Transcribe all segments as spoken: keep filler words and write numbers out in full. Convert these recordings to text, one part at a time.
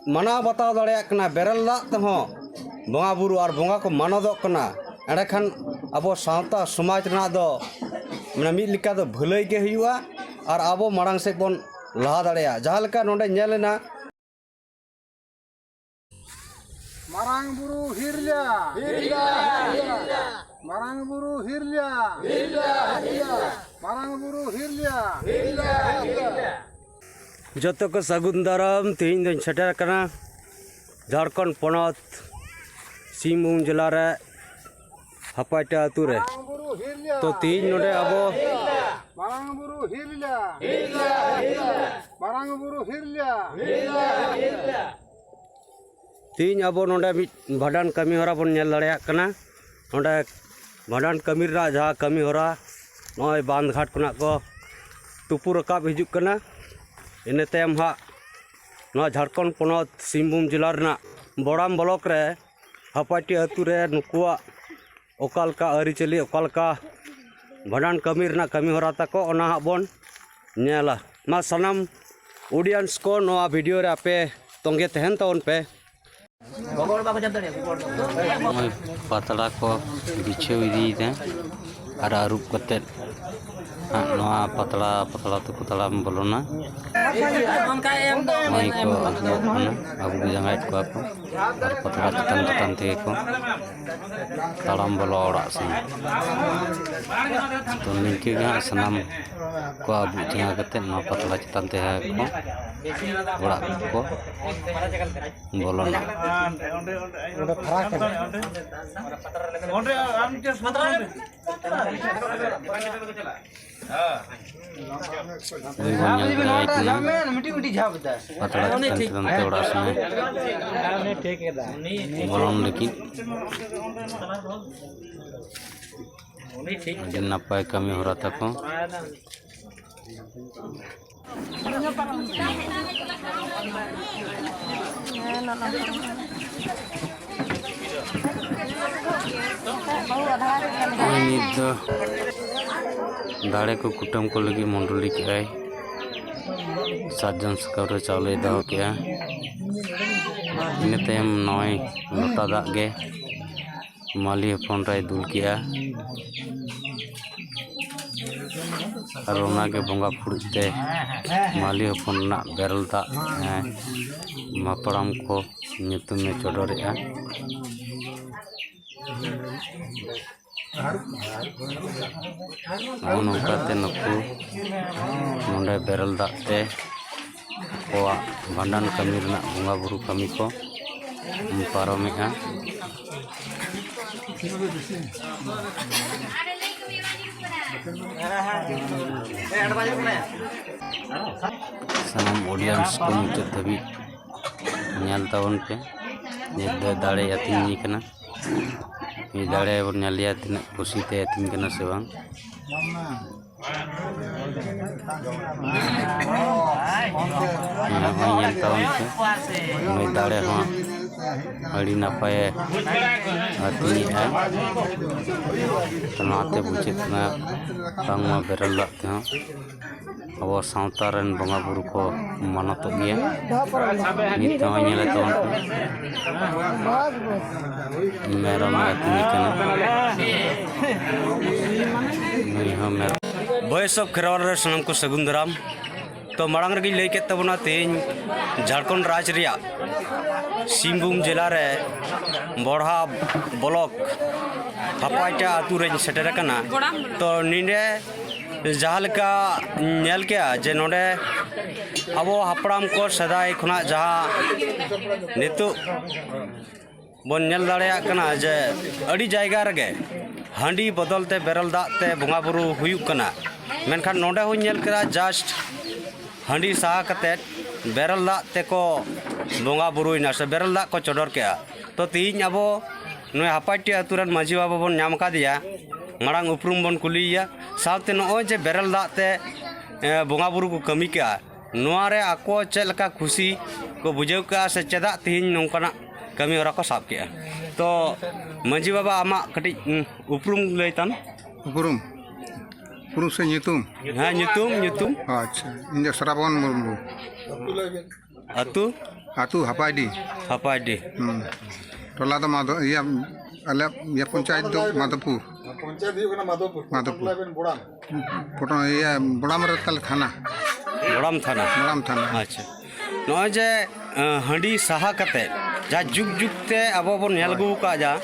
ᱢᱟᱱᱟᱣ ᱵᱟᱛᱟᱣ ᱫᱟᱲᱮᱭᱟᱜ ᱠᱟᱱᱟ, ᱵᱮᱨᱮᱞ ᱫᱟᱜ ᱛᱮᱦᱚᱸ ᱵᱚᱸᱜᱟ ᱵᱩᱨᱩ ᱟᱨ ᱵᱚᱸᱜᱟ ᱠᱚ ᱢᱟᱱᱚᱛᱚᱜ ᱠᱟᱱᱟ, ᱮᱸᱰᱮᱠᱷᱟᱱ ᱟᱵᱚ ᱥᱟᱶᱛᱟ ᱥᱚᱢᱟᱡᱽ ᱨᱮᱱᱟᱜ ᱫᱚ ᱢᱟᱱᱮ ᱢᱤᱫ ᱞᱮᱠᱟ ᱫᱚ ᱵᱷᱟᱹᱞᱟᱹᱭ ᱜᱮ ᱦᱩᱭᱩᱜᱼᱟ ᱟᱨ ᱟᱵᱚ ᱢᱟᱲᱟᱝ ᱥᱮᱫ ᱵᱚᱱ ᱞᱟᱦᱟ ᱫᱟᱲᱮᱭᱟᱜᱼᱟ᱾ ᱡᱟᱦᱟᱸ ᱞᱮᱠᱟ ᱱᱚᱰᱮ ᱧᱮᱞ ᱮᱱᱟ, ᱢᱟᱨᱟᱝ ᱵᱩᱨᱩ ᱦᱤᱨᱞᱟ᱾ ᱢᱟᱨᱟᱝ ᱵᱩᱨᱩ ᱦᱤᱨᱞᱟ᱾ ᱢᱟᱨᱟᱝ ᱵᱩᱨᱩ ᱦᱤᱨᱞᱟ᱾ ᱡᱚᱛᱚ ᱠᱚ ᱥᱟᱹᱜᱩᱱ ᱫᱟᱨᱟᱢ᱾ ᱛᱮᱦᱮᱧ ᱫᱚᱧ ᱥᱮᱴᱮᱨ ᱟᱠᱟᱱᱟ ᱡᱷᱟᱲᱠᱷᱚᱸᱰ ᱯᱚᱱᱚᱛ ᱥᱤᱝᱵᱷᱩᱢ ᱡᱮᱞᱟ ᱨᱮ ᱦᱟᱯᱟᱭᱴᱟ ᱟᱹᱛᱩ ᱨᱮ᱾ ᱢᱟᱨᱟᱝ ᱵᱩᱨᱩ ᱦᱤᱨᱞᱟ᱾ ᱛᱚ ᱛᱮᱦᱮᱧ ᱱᱚᱰᱮ ᱟᱵᱚ ᱢᱟᱨᱟᱝ ᱵᱩᱨᱩ ᱦᱤᱨᱞᱟ᱾ ᱢᱟᱨᱟᱝ ᱵᱩᱨᱩ ᱦᱤᱨᱞᱟ᱾ ᱛᱮᱦᱮᱧ ᱟᱵᱚ ᱱᱚᱰᱮ ᱢᱤᱫ ᱵᱷᱟᱸᱰᱟᱱ ᱠᱟᱹᱢᱤ ᱦᱚᱨᱟ ᱵᱚᱱ ᱧᱮᱞ ᱫᱟᱲᱮᱭᱟᱜ ᱠᱟᱱᱟ᱾ ᱱᱚᱰᱮ ᱵᱷᱟᱸᱰᱟᱱ ᱠᱟᱹᱢᱤ ᱨᱮᱱᱟᱜ ᱡᱟᱦᱟᱸ ᱠᱟᱹᱢᱤ ᱦᱚᱨᱟ, ᱱᱚᱜᱼᱚᱭ ᱵᱟᱸᱫᱷ ᱜᱷᱟᱴ ᱠᱷᱚᱱᱟᱜ ᱠᱚ ᱛᱩᱯᱩ ᱨᱟᱠᱟᱵ ᱦᱤᱡᱩᱜ ᱠᱟᱱᱟ᱾ ᱤᱱᱟᱹ ᱛᱟᱭᱚᱢ ᱦᱟᱸᱜ ᱱᱚᱣᱟ ᱡᱷᱟᱲᱠᱷᱚᱸᱰ ᱯᱚᱱᱚᱛ ᱥᱤᱝᱵᱷᱩᱢ ᱡᱮᱞᱟ ᱨᱮᱱᱟᱜ ᱵᱚᱲᱟᱢ ᱵᱞᱚᱠ ᱨᱮ ᱦᱟᱯᱟᱴᱤ ᱟᱹᱛᱩ ᱨᱮ ᱱᱩᱠᱩᱣᱟᱜ ᱚᱠᱟ ᱞᱮᱠᱟ ᱟᱹᱨᱤᱪᱟᱹᱞᱤ, ᱚᱠᱟ ᱞᱮᱠᱟ ᱵᱷᱟᱸᱰᱟᱱ ᱠᱟᱹᱢᱤ ᱨᱮᱱᱟᱜ ᱠᱟᱹᱢᱤ ᱦᱚᱨᱟ ᱛᱟᱠᱚ, ᱚᱱᱟ ᱦᱟᱸᱜ ᱵᱚᱱ ᱧᱮᱞᱟ᱾ ᱢᱟ ᱥᱟᱱᱟᱢ ᱚᱰᱤᱭᱮᱱᱥ ᱠᱚ ᱱᱚᱣᱟ ᱵᱷᱤᱰᱤᱭᱳ ᱨᱮ ᱟᱯᱮ ᱛᱚᱸᱜᱮ ᱛᱟᱦᱮᱱ ᱛᱟᱵᱚᱱ ᱯᱮ᱾ ᱱᱚᱜᱼᱚᱭ ᱯᱟᱛᱲᱟ ᱠᱚ ᱵᱤᱪᱷᱟᱹᱣ ᱤᱫᱤᱭᱮᱫᱟ ᱟᱨ ᱟᱹᱨᱩᱵ ᱠᱟᱛᱮᱫ ᱦᱟᱸᱜ ᱱᱚᱣᱟ ᱯᱟᱛᱲᱟ ᱯᱟᱛᱲᱟ ᱛᱮᱠᱚ ᱛᱟᱲᱟᱢ ᱵᱚᱞᱚᱱᱟ᱾ ᱱᱚᱜᱼᱚᱭ ᱠᱚ ᱟᱹᱜᱩᱣᱟᱜ ᱠᱟᱱᱟ, ᱟᱹᱜᱩ ᱡᱟᱸᱜᱟᱭᱮᱫ ᱠᱚᱣᱟ ᱠᱚ ᱟᱨ ᱯᱟᱛᱲᱟ ᱪᱮᱛᱟᱱ ᱪᱮᱛᱟᱱ ᱛᱮᱜᱮ ᱠᱚ ᱛᱟᱲᱟᱢ ᱵᱚᱞᱚ ᱚᱲᱟᱜ ᱥᱮᱱ᱾ ᱛᱚ ᱱᱤᱝᱠᱟᱹ ᱜᱮ ᱦᱟᱸᱜ ᱥᱟᱱᱟᱢ ᱠᱚ ᱟᱹᱵᱩᱜ ᱡᱟᱸᱜᱟ ᱠᱟᱛᱮᱫ ᱱᱚᱣᱟ ᱯᱟᱛᱲᱟ ᱪᱮᱛᱟᱱ ᱛᱮ ᱦᱟᱸᱜ ᱠᱚ ᱚᱲᱟᱜ ᱠᱚ ᱵᱚᱞᱚᱱᱟ᱾ ᱚᱸᱰᱮ ᱯᱷᱟᱨᱟᱠ ᱨᱮ᱾ ᱚᱸᱰᱮ ᱟᱢ ᱪᱮᱫ ᱯᱟᱛᱲᱟ ᱨᱮ? ᱦᱳᱭ, ᱵᱚᱱ ᱧᱮᱞ ᱫᱟᱲᱮᱭᱟᱭ ᱠᱟᱱᱟ᱾ ᱯᱟᱛᱲᱟ ᱪᱮᱛᱟᱱ ᱪᱮᱛᱟᱱ ᱛᱮ ᱚᱲᱟᱜ ᱥᱮᱱᱮ ᱵᱚᱞᱚᱱ ᱞᱟᱹᱜᱤᱫ᱾ ᱟᱹᱰᱤ ᱱᱟᱯᱟᱭ ᱠᱟᱹᱢᱤ ᱦᱚᱨᱟ ᱛᱟᱠᱚ᱾ ᱱᱚᱜᱼᱚᱭ ᱱᱤᱛ ᱫᱚ ᱫᱟᱲᱮ ᱠᱚ ᱠᱩᱴᱟᱹᱢ ᱠᱚ ᱞᱟᱹᱜᱤᱫ ᱢᱚᱱᱰᱚᱞᱤ ᱠᱮᱜᱼᱟᱭ᱾ ᱥᱟᱨᱡᱚᱢ ᱥᱟᱠᱟᱢ ᱨᱮ ᱪᱟᱣᱞᱮᱭ ᱫᱚᱦᱚ ᱠᱮᱜᱼᱟ᱾ ᱤᱱᱟᱹ ᱛᱟᱭᱚᱢ ᱱᱚᱜᱼᱚᱭ ᱞᱚᱴᱟ ᱫᱟᱜ ᱜᱮ ᱢᱟᱹᱞᱤ ᱦᱚᱯᱚᱱ ᱨᱮᱭ ᱫᱩᱞ ᱠᱮᱜᱼᱟ᱾ ᱟᱨ ᱚᱱᱟᱜᱮ ᱵᱚᱸᱜᱟ ᱯᱷᱩᱲᱩᱜ ᱛᱮ ᱢᱟᱹᱞᱤ ᱦᱚᱯᱚᱱ ᱨᱮᱱᱟᱜ ᱵᱮᱨᱮᱞ ᱫᱟᱜ, ᱮᱸ, ᱦᱟᱯᱲᱟᱢ ᱠᱚ ᱧᱩᱛᱩᱢᱮ ᱪᱚᱰᱚᱨᱮᱜᱼᱟ᱾ ᱱᱚᱜᱼᱚ ᱱᱚᱝᱠᱟᱛᱮ ᱱᱩᱠᱩ ᱱᱚᱰᱮ ᱵᱮᱨᱮᱞ ᱫᱟᱜ ᱛᱮ ᱟᱠᱚᱣᱟᱜ ᱵᱷᱟᱸᱰᱟᱱ ᱠᱟᱹᱢᱤ ᱨᱮᱱᱟᱜ ᱵᱚᱸᱜᱟ ᱵᱩᱨᱩ ᱠᱟᱹᱢᱤ ᱠᱚ ᱯᱟᱨᱚᱢᱮᱜᱼᱟ᱾ ᱥᱟᱱᱟᱢ audience ᱠᱚ ᱢᱩᱪᱟᱹᱫ ᱫᱷᱟᱹᱵᱤᱡ ᱧᱮᱞ ᱛᱟᱵᱚᱱ ᱯᱮ᱾ ᱱᱤᱛ ᱫᱚ ᱫᱟᱲᱮ ᱟᱹᱛᱤᱧ ᱠᱟᱱᱟ᱾ ᱱᱩᱭ ᱫᱟᱲᱮ ᱵᱚᱱ ᱧᱮᱞᱮᱭᱟ ᱛᱤᱱᱟᱹᱜ ᱠᱩᱥᱤᱛᱮ ᱟᱹᱛᱤᱧ ᱠᱟᱱᱟ ᱥᱮ ᱵᱟᱝ᱾ ᱱᱚᱜᱼᱚᱭ ᱧᱮᱞ ᱛᱟᱵᱚᱱ ᱯᱮ, ᱱᱩᱭ ᱫᱟᱲᱮ ᱦᱚᱸ ᱟᱹᱰᱤ ᱱᱟᱯᱟᱭᱮ ᱟᱹᱛᱤᱧᱮᱜᱼᱟ᱾ ᱱᱚᱣᱟᱛᱮ ᱵᱩᱡᱷᱟᱹᱜ ᱠᱟᱱᱟ ᱵᱟᱝᱢᱟ ᱵᱮᱨᱮᱞ ᱫᱟᱜ ᱛᱮᱦᱚᱸ ᱟᱵᱚ ᱥᱟᱶᱛᱟ ᱨᱮᱱ ᱵᱚᱸᱜᱟ ᱵᱩᱨᱩ ᱠᱚ ᱢᱟᱱᱚᱛᱚᱜ ᱜᱮᱭᱟ᱾ ᱱᱤᱛ ᱦᱚᱸ ᱧᱮᱞᱮᱫ ᱛᱟᱵᱚᱱ ᱯᱮ, ᱢᱮᱨᱚᱢ ᱮ ᱟᱹᱛᱤᱧᱮ ᱠᱟᱱᱟ᱾ ᱱᱩᱭ ᱦᱚᱸ ᱢᱮᱨᱚᱢ᱾ Voice of ᱠᱷᱮᱨᱣᱟᱞ ᱨᱮ ᱥᱟᱱᱟᱢ ᱠᱚ ᱥᱟᱹᱜᱩᱱ ᱫᱟᱨᱟᱢ᱾ ᱛᱚ, ᱢᱟᱲᱟᱝ ᱨᱮᱜᱮᱧ ᱞᱟᱹᱭ ᱠᱮᱫ ᱛᱟᱵᱚᱱᱟ, ᱛᱮᱦᱮᱧ ᱡᱷᱟᱲᱠᱷᱚᱸᱰ ᱨᱟᱡᱽ ᱨᱮᱭᱟᱜ ᱥᱤᱝᱵᱷᱩᱢ ᱡᱮᱞᱟ ᱨᱮ ᱵᱚᱲᱦᱟ ᱵᱞᱚᱠ ᱦᱟᱯᱟᱭᱴᱟ ᱟᱹᱛᱩ ᱨᱮᱧ ᱥᱮᱴᱮᱨ ᱟᱠᱟᱱᱟ᱾ ᱛᱚ, ᱱᱤᱰᱮ ᱡᱟᱦᱟᱸ ᱞᱮᱠᱟ ᱧᱮᱞ ᱠᱮᱜᱼᱟ ᱡᱮ ᱱᱚᱰᱮ ᱟᱵᱚ ᱦᱟᱯᱲᱟᱢ ᱠᱚ ᱥᱮᱫᱟᱭ ᱠᱷᱚᱱᱟᱜ ᱡᱟᱦᱟᱸ ᱱᱤᱛᱚᱜ ᱵᱚᱱ ᱧᱮᱞ ᱫᱟᱲᱮᱭᱟᱜ ᱠᱟᱱᱟ ᱡᱮ ᱟᱹᱰᱤ ᱡᱟᱭᱜᱟ ᱨᱮᱜᱮ ᱦᱟᱺᱰᱤ ᱵᱚᱫᱚᱞ ᱛᱮ ᱵᱮᱨᱮᱞ ᱫᱟᱜ ᱛᱮ ᱵᱚᱸᱜᱟ ᱵᱩᱨᱩ ᱦᱩᱭᱩᱜ ᱠᱟᱱᱟ, ᱢᱮᱱᱠᱷᱟᱱ ᱱᱚᱰᱮ ᱦᱚᱸᱧ ᱧᱮᱞ ᱠᱮᱫᱟ just ᱦᱟᱺᱰᱤ ᱥᱟᱦᱟ ᱠᱟᱛᱮᱫ ᱵᱮᱨᱮᱞ ᱫᱟᱜ ᱛᱮᱠᱚ ᱵᱚᱸᱜᱟ ᱵᱩᱨᱩᱭᱮᱱᱟ ᱥᱮ ᱵᱮᱨᱮᱞ ᱫᱟᱜ ᱠᱚ ᱪᱚᱰᱚᱨ ᱠᱮᱜᱼᱟ᱾ ᱛᱚ, ᱛᱮᱦᱮᱧ ᱟᱵᱚ ᱱᱩᱭ ᱦᱟᱯᱟᱭᱴᱤ ᱟᱹᱛᱩ ᱨᱮᱱ ᱢᱟᱹᱡᱷᱤ ᱵᱟᱵᱟ ᱵᱚᱱ ᱧᱟᱢ ᱟᱠᱟᱫᱮᱭᱟ, ᱢᱟᱲᱟᱝ ᱩᱯᱨᱩᱢ ᱵᱚᱱ ᱠᱩᱞᱤᱭᱮᱭᱟ, ᱥᱟᱶᱛᱮ ᱱᱚᱜᱼᱚᱭ ᱡᱮ ᱵᱮᱨᱮᱞ ᱫᱟᱜ ᱛᱮ, ᱮ, ᱵᱚᱸᱜᱟ ᱵᱩᱨᱩ ᱠᱚ ᱠᱟᱹᱢᱤ ᱠᱮᱜᱼᱟ, ᱱᱚᱣᱟ ᱨᱮ ᱟᱠᱚ ᱪᱮᱫ ᱞᱮᱠᱟ ᱠᱩᱥᱤ ᱠᱚ ᱵᱩᱡᱷᱟᱹᱣ ᱠᱮᱜᱼᱟ ᱥᱮ ᱪᱮᱫᱟᱜ ᱛᱮᱦᱮᱧ ᱱᱚᱝᱠᱟᱱᱟᱜ ᱠᱟᱹᱢᱤ ᱦᱚᱨᱟ ᱠᱚ ᱥᱟᱵ ᱠᱮᱜᱼᱟ᱾ ᱛᱚ, ᱢᱟᱹᱡᱷᱤ ᱵᱟᱵᱟ, ᱟᱢᱟᱜ ᱠᱟᱹᱴᱤᱡ, ᱩᱢ, ᱩᱯᱨᱩᱢ ᱞᱟᱹᱭ ᱛᱟᱢ᱾ ᱩᱯᱨᱩᱢ? ᱩᱯᱨᱩᱢ ᱥᱮ ᱧᱩᱛᱩᱢ? ᱦᱮᱸ, ᱧᱩᱛᱩᱢ, ᱧᱩᱛᱩᱢ᱾ ᱟᱪᱪᱷᱟ, ᱤᱧ ᱫᱚ ᱥᱨᱟᱵᱚᱱ ᱢᱩᱨᱢᱩ᱾ ᱟᱹᱛᱩ? ᱟᱹᱛᱩ ᱦᱟᱯᱟᱭᱰᱤ᱾ ᱦᱟᱯᱟᱭᱰᱤ᱾ ᱦᱩᱸ᱾ ᱴᱚᱞᱟ ᱫᱚ ᱢᱟᱫᱚ-, ᱤᱭᱟᱹ, ᱟᱞᱮ ᱤᱭᱟᱹ ᱯᱚᱧᱪᱟᱭᱮᱛ ᱫᱚ ᱢᱟᱫᱷᱚᱯᱩᱨ᱾ ᱯᱚᱧᱪᱟᱭᱮᱛ ᱦᱩᱭᱩᱜ ᱠᱟᱱᱟ ᱢᱟᱫᱷᱚᱯᱩᱨ᱾ ᱢᱟᱫᱷᱚᱯᱩᱨ᱾ ᱴᱚᱞᱟ ᱵᱮᱱ ᱵᱚᱲᱟᱢ᱾ ᱯᱚᱴᱚᱢ, ᱤᱭᱟᱹ, ᱵᱚᱲᱟᱢ ᱨᱮ ᱛᱟᱞᱮ ᱛᱷᱟᱱᱟ᱾ ᱵᱚᱲᱟᱢ ᱛᱷᱟᱱᱟ᱾ ᱵᱚᱲᱟᱢ ᱛᱷᱟᱱᱟ᱾ ᱟᱪᱪᱷᱟ᱾ ᱱᱚᱜᱼᱚᱭ ᱡᱮ, ᱟᱸ, ᱦᱟᱺᱰᱤ ᱥᱟᱦᱟ ᱠᱟᱛᱮ ᱡᱟᱦᱟᱸ ᱡᱩᱜᱽ ᱡᱩᱜᱽ ᱛᱮ ᱟᱵᱚ ᱵᱚᱱ ᱧᱮᱞ ᱟᱹᱜᱩ ᱟᱠᱟᱫ, ᱡᱟᱦᱟᱸ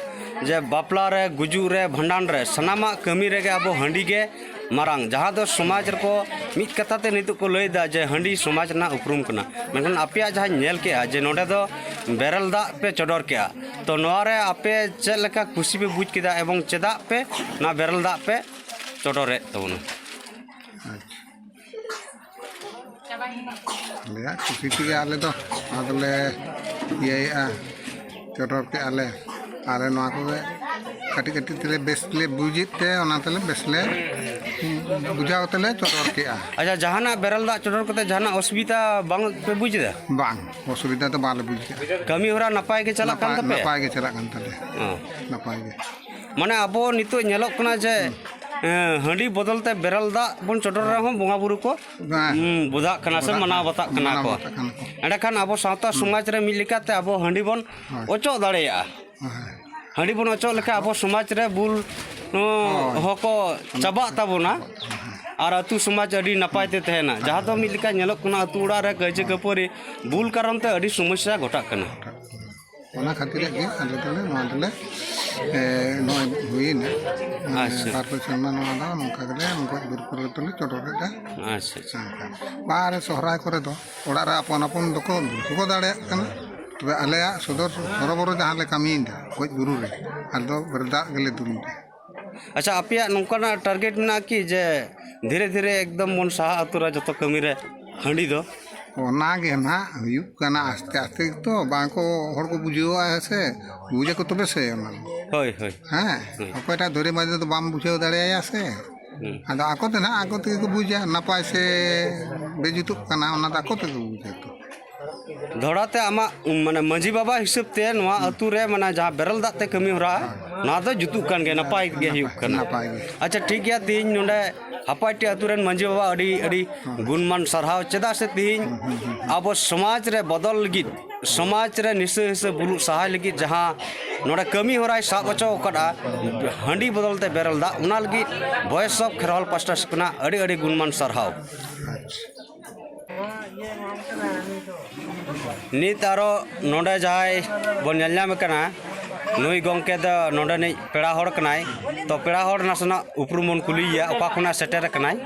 ᱡᱮ ᱵᱟᱯᱞᱟ ᱨᱮ, ᱜᱩᱡᱩᱜ ᱨᱮ, ᱵᱷᱟᱸᱰᱟᱱ ᱨᱮ, ᱥᱟᱱᱟᱢᱟᱜ ᱠᱟᱹᱢᱤ ᱨᱮᱜᱮ ᱟᱵᱚ ᱦᱟᱺᱰᱤ ᱜᱮ ᱢᱟᱨᱟᱝ, ᱡᱟᱦᱟᱸ ᱫᱚ ᱥᱚᱢᱟᱡᱽ ᱨᱮᱠᱚ ᱢᱤᱫ ᱠᱟᱛᱷᱟ ᱛᱮ ᱱᱤᱛᱚᱜ ᱠᱚ ᱞᱟᱹᱭᱫᱟ ᱡᱮ ᱦᱟᱺᱰᱤ ᱥᱚᱢᱟᱡᱽ ᱨᱮᱱᱟᱜ ᱩᱯᱨᱩᱢ ᱠᱟᱱᱟ, ᱢᱮᱱᱠᱷᱟᱱ ᱟᱯᱮᱭᱟᱜ ᱡᱟᱦᱟᱸᱧ ᱧᱮᱞ ᱠᱮᱜᱼᱟ ᱡᱮ ᱱᱚᱸᱰᱮ ᱫᱚ ᱵᱮᱨᱮᱞ ᱫᱟᱜ ᱯᱮ ᱪᱚᱰᱚᱨ ᱠᱮᱜᱼᱟ, ᱛᱚ ᱱᱚᱣᱟ ᱨᱮ ᱟᱯᱮ ᱪᱮᱫ ᱞᱮᱠᱟ ᱠᱩᱥᱤ ᱯᱮ ᱵᱩᱡᱽ ᱠᱮᱫᱟ ᱮᱵᱚᱝ ᱪᱮᱫᱟᱜ ᱯᱮ ᱱᱚᱣᱟ ᱵᱮᱨᱮᱞ ᱫᱟᱜ ᱯᱮ ᱪᱚᱰᱚᱨᱮᱫ ᱛᱟᱵᱚᱱᱟ? ᱟᱪᱪᱷᱟ᱾ ᱟᱞᱮᱭᱟᱜ ᱠᱩᱥᱤ ᱛᱮᱜᱮ ᱟᱞᱮ ᱫᱚ ᱟᱫᱚᱞᱮ ᱤᱭᱟᱹᱭᱮᱜᱼᱟ, ᱪᱚᱰᱚᱨ ᱠᱮᱜᱼᱟ ᱞᱮ᱾ ᱟᱞᱮ ᱱᱚᱣᱟ ᱠᱚᱜᱮ ᱠᱟᱹᱴᱤᱡ ᱠᱟᱹᱴᱤᱡ ᱛᱮᱞᱮ ᱵᱮᱥ ᱞᱮ ᱵᱩᱡᱮᱫ ᱛᱮ, ᱚᱱᱟ ᱛᱮᱞᱮ ᱵᱮᱥ ᱞᱮ ᱵᱩᱡᱷᱟᱹᱣ ᱛᱮᱞᱮ ᱪᱚᱰᱚᱨ ᱠᱮᱜᱼᱟ᱾ ᱟᱪᱪᱷᱟ, ᱡᱟᱦᱟᱱᱟᱜ ᱵᱮᱨᱮᱞ ᱫᱟᱜ ᱪᱚᱰᱚᱨ ᱠᱟᱛᱮ ᱡᱟᱦᱟᱱᱟᱜ ᱚᱥᱩᱵᱤᱫᱷᱟ ᱵᱟᱝ ᱯᱮ ᱵᱩᱡᱽ ᱮᱫᱟ? ᱵᱟᱝ, ᱚᱥᱩᱵᱤᱫᱷᱟ ᱫᱚ ᱵᱟᱞᱮ ᱵᱩᱡᱽ ᱮᱫᱟ᱾ ᱠᱟᱹᱢᱤ ᱦᱚᱨᱟ ᱱᱟᱯᱟᱭ ᱜᱮ ᱪᱟᱞᱟᱜ ᱠᱟᱱ ᱱᱟᱯᱟᱭ, ᱛᱟᱯᱮᱭᱟ? ᱱᱟᱯᱟᱭ ᱜᱮ ᱪᱟᱞᱟᱜ ᱠᱟᱱ ᱛᱟᱞᱮᱭᱟ᱾ ᱚ᱾ ᱱᱟᱯᱟᱭ ᱜᱮ᱾ ᱢᱟᱱᱮ ᱟᱵᱚ ᱱᱤᱛᱚᱜ ᱧᱮᱞᱚᱜ ᱠᱟᱱᱟ ᱡᱮ, ᱮᱸ, ᱦᱟᱺᱰᱤ ᱵᱚᱫᱚᱞ ᱛᱮ ᱵᱮᱨᱮᱞ ᱫᱟᱜ ᱵᱚᱱ ᱪᱚᱰᱚᱨ ᱨᱮᱦᱚᱸ ᱵᱚᱸᱜᱟ ᱵᱩᱨᱩ ᱠᱚ, ᱦᱮᱸ᱾ ᱦᱩᱸ, ᱵᱚᱫᱷᱟᱜ ᱠᱟᱱᱟ ᱥᱮ ᱵᱚᱫᱷᱟᱜ ᱢᱟᱱᱟᱣ ᱠᱟᱱᱟ᱾ ᱵᱟᱛᱟᱜ ᱠᱟᱱᱟ ᱢᱟᱱᱟᱣ ᱠᱚ᱾ ᱵᱟᱛᱟᱜ ᱠᱟᱱᱟ ᱠᱚ᱾ ᱮᱸᱰᱮᱠᱷᱟᱱ ᱟᱵᱚ ᱥᱟᱶᱛᱟ ᱦᱩᱸ᱾ ᱥᱚᱢᱟᱡᱽ ᱨᱮ ᱢᱤᱫ ᱞᱮᱠᱟᱛᱮ ᱟᱵᱚ ᱦᱟᱺᱰᱤ ᱵᱚᱱ ᱦᱳᱭ᱾ ᱚᱪᱚᱜ ᱫᱟᱲᱮᱭᱟᱜᱼᱟ᱾ ᱦᱳᱭ᱾ ᱦᱟᱺᱰᱤ ᱵᱚᱱ ᱚᱪᱚᱜ ᱞᱮᱠᱷᱟᱱ ᱟᱵᱚ ᱥᱚᱢᱟᱡᱽ ᱨᱮ ᱵᱩᱞ, ᱦᱚᱸ, ᱦᱳᱭ᱾ ᱦᱚᱸᱠᱚ ᱪᱟᱵᱟᱜ ᱛᱟᱵᱚᱱᱟ᱾ ᱦᱳᱭ᱾ ᱟᱨ ᱟᱹᱛᱩ ᱥᱚᱢᱟᱡᱽ ᱟᱹᱰᱤ ᱱᱟᱯᱟᱭ ᱛᱮ ᱛᱟᱦᱮᱱᱟ᱾ ᱡᱟᱦᱟᱸ ᱫᱚ ᱢᱤᱫ ᱞᱮᱠᱟ ᱧᱮᱞᱚᱜ ᱠᱟᱱᱟ, ᱟᱹᱛᱩ ᱚᱲᱟᱜ ᱨᱮ ᱠᱟᱹᱭᱡᱟᱹ ᱠᱷᱟᱹᱯᱟᱹᱨᱤ ᱵᱩᱞ ᱠᱟᱨᱚᱱ ᱛᱮ ᱟᱹᱰᱤ ᱥᱚᱢᱚᱥᱥᱟ ᱜᱷᱚᱴᱟᱜ ᱠᱟᱱᱟ᱾ ᱚᱱᱟ ᱠᱷᱟᱹᱛᱤᱨᱟᱜ ᱜᱮ ᱟᱞᱮ ᱫᱚᱞᱮ ᱱᱚᱣᱟ ᱫᱚᱞᱮ, ᱮ, ᱱᱚᱜᱼᱚᱭ ᱦᱩᱭᱮᱱᱟ᱾ ᱟᱪᱪᱷᱟ᱾ ᱵᱟᱨ ᱯᱮ ᱥᱮᱨᱢᱟ ᱱᱚᱣᱟ ᱫᱚ ᱱᱚᱝᱠᱟ ᱜᱮᱞᱮ ᱜᱚᱡ ᱜᱩᱨ ᱠᱚᱨᱮ ᱫᱚᱞᱮ ᱪᱚᱰᱚᱨᱮᱫᱟ᱾ ᱟᱪᱪᱷᱟ, ᱟᱪᱪᱷᱟ᱾ ᱚᱱᱠᱟ᱾ ᱵᱟᱦᱟ ᱨᱮ ᱥᱚᱦᱨᱟᱭ ᱠᱚᱨᱮ ᱫᱚ ᱚᱲᱟᱜ ᱨᱮ ᱟᱯᱟᱱ ᱟᱯᱚᱱ ᱫᱚᱠᱚ ᱵᱩᱞ ᱠᱚᱠᱚ ᱫᱟᱲᱮᱭᱟᱜ ᱠᱟᱱᱟ᱾ ᱛᱚᱵᱮ ᱟᱞᱮᱭᱟᱜ ᱥᱚᱫᱚᱨ ᱦᱚᱨᱚᱵᱚᱨᱚ ᱡᱟᱦᱟᱸ ᱞᱮ ᱠᱟᱹᱢᱤᱭᱮᱫᱟ ᱜᱚᱡ ᱜᱩᱨᱩ ᱨᱮ, ᱟᱞᱮ ᱫᱚ ᱵᱮᱨᱮᱞ ᱫᱟᱜ ᱜᱮᱞᱮ ᱫᱩᱞ ᱮᱫᱟ᱾ ᱟᱪᱪᱷᱟ, ᱟᱯᱮᱭᱟᱜ ᱱᱚᱝᱠᱟᱱᱟᱜ target ᱢᱮᱱᱟᱜᱼᱟ ᱠᱤ ᱡᱮ ᱫᱷᱤᱨᱮ ᱫᱷᱤᱨᱮ ᱮᱠᱫᱚᱢ ᱵᱚᱱ ᱥᱟᱦᱟ ᱩᱛᱟᱹᱨᱟ ᱡᱚᱛᱚ ᱠᱟᱹᱢᱤ ᱨᱮ ᱦᱟᱺᱰᱤ ᱫᱚ? ᱚᱱᱟ ᱜᱮ ᱱᱟᱦᱟᱜ ᱦᱩᱭᱩᱜ ᱠᱟᱱᱟ ᱟᱥᱛᱮ ᱟᱥᱛᱮ ᱛᱚ, ᱵᱟᱝ ᱠᱚ ᱦᱚᱲ ᱠᱚ ᱵᱩᱡᱷᱟᱹᱣᱟ ᱥᱮ, ᱵᱩᱡᱟᱠᱚ ᱛᱚᱵᱮ ᱥᱮ ᱚᱱᱟ ᱫᱚ᱾ ᱦᱳᱭ, ᱦᱳᱭ᱾ ᱦᱮᱸ, ᱦᱳᱭ᱾ ᱚᱠᱚᱭᱴᱟᱜ ᱫᱷᱚᱨᱮ ᱵᱟᱡᱮ ᱫᱚ ᱵᱟᱢ ᱵᱩᱡᱷᱟᱹᱣ ᱫᱟᱲᱮᱭᱟᱭᱟ ᱥᱮ᱾ ᱦᱩᱸ᱾ ᱟᱫᱚ ᱟᱠᱚ ᱛᱮ ᱱᱟᱦᱟᱜ ᱟᱠᱚ ᱛᱮᱜᱮ ᱠᱚ ᱵᱩᱡᱟ, ᱱᱟᱯᱟᱭ ᱥᱮ ᱵᱮᱡᱩᱛᱩᱜ ᱠᱟᱱᱟ, ᱚᱱᱟ ᱫᱚ ᱟᱠᱚ ᱛᱮᱜᱮ ᱠᱚ ᱵᱩᱡᱟ ᱛᱚ᱾ ᱫᱷᱚᱲᱟ ᱛᱮ ᱟᱢᱟᱜ, ᱩᱢ, ᱢᱟᱱᱮ ᱢᱟᱹᱡᱷᱤ ᱵᱟᱵᱟ ᱦᱤᱥᱟᱹᱵ ᱛᱮ ᱱᱚᱣᱟ ᱟᱹᱛᱩ ᱨᱮ ᱢᱟᱱᱮ ᱡᱟᱦᱟᱸ ᱵᱮᱨᱮᱞ ᱫᱟᱜ ᱛᱮ ᱠᱟᱹᱢᱤ ᱦᱚᱨᱟ, ᱱᱚᱣᱟ ᱫᱚ ᱡᱩᱛᱩᱜ ᱠᱟᱱ ᱜᱮᱭᱟ, ᱱᱟᱯᱟᱭ ᱜᱮ ᱦᱩᱭᱩᱜ ᱠᱟᱱᱟ᱾ ᱱᱟᱯᱟᱭ ᱜᱮ᱾ ᱟᱪᱪᱷᱟ, ᱴᱷᱤᱠ ᱜᱮᱭᱟ, ᱛᱮᱦᱮᱧ ᱱᱚᱰᱮ ᱦᱟᱯᱟᱭᱴᱤ ᱟᱹᱛᱩ ᱨᱮᱱ ᱢᱟᱹᱡᱷᱤ ᱵᱟᱵᱟ ᱟᱹᱰᱤ ᱟᱹᱰᱤ ᱜᱩᱱᱢᱟᱱ ᱥᱟᱨᱦᱟᱣ, ᱪᱮᱫᱟᱜ ᱥᱮ ᱛᱮᱦᱮᱧ ᱟᱵᱚ ᱥᱚᱢᱟᱡᱽ ᱨᱮ ᱵᱚᱫᱚᱞ ᱞᱟᱹᱜᱤᱫ, ᱥᱚᱢᱟᱡᱽ ᱨᱮ ᱱᱤᱥᱟᱹ ᱦᱤᱥᱟᱹ ᱵᱩᱞᱩᱜ ᱥᱟᱦᱟᱭ ᱞᱟᱹᱜᱤᱫ ᱡᱟᱦᱟᱸ ᱱᱚᱰᱮ ᱠᱟᱹᱢᱤ ᱦᱚᱨᱟᱭ ᱥᱟᱵ ᱦᱚᱪᱚ ᱟᱠᱟᱫᱼᱟ, ᱦᱟᱺᱰᱤ ᱵᱚᱫᱚᱞ ᱛᱮ ᱵᱮᱨᱮᱞ ᱫᱟᱜ, ᱚᱱᱟ ᱞᱟᱹᱜᱤᱫ Voice of Kherwal ᱯᱟᱥᱴᱟ ᱥᱮᱫ ᱠᱷᱚᱱᱟᱜ ᱟᱹᱰᱤ ᱟᱹᱰᱤ ᱜᱩᱱᱢᱟᱱ ᱥᱟᱨᱦᱟᱣ᱾ ᱱᱤᱛ ᱟᱨᱚ ᱱᱚᱰᱮ ᱡᱟᱦᱟᱸᱭ ᱵᱚᱱ ᱧᱮᱞ ᱧᱟᱢᱮ ᱠᱟᱱᱟ, ᱱᱩᱭ ᱜᱚᱢᱠᱮ ᱫᱚ ᱱᱚᱰᱮᱱᱤᱡ ᱯᱮᱲᱟ ᱦᱚᱲ ᱠᱟᱱᱟᱭ᱾ ᱛᱚ, ᱯᱮᱲᱟ ᱦᱚᱲ ᱱᱟᱥᱮᱱᱟᱜ ᱩᱯᱨᱩᱢ ᱵᱚᱱ ᱠᱩᱞᱤᱭᱮᱭᱟ, ᱚᱠᱟ ᱠᱷᱚᱱᱟᱜ ᱥᱮᱴᱮᱨ ᱟᱠᱟᱱᱟᱭ᱾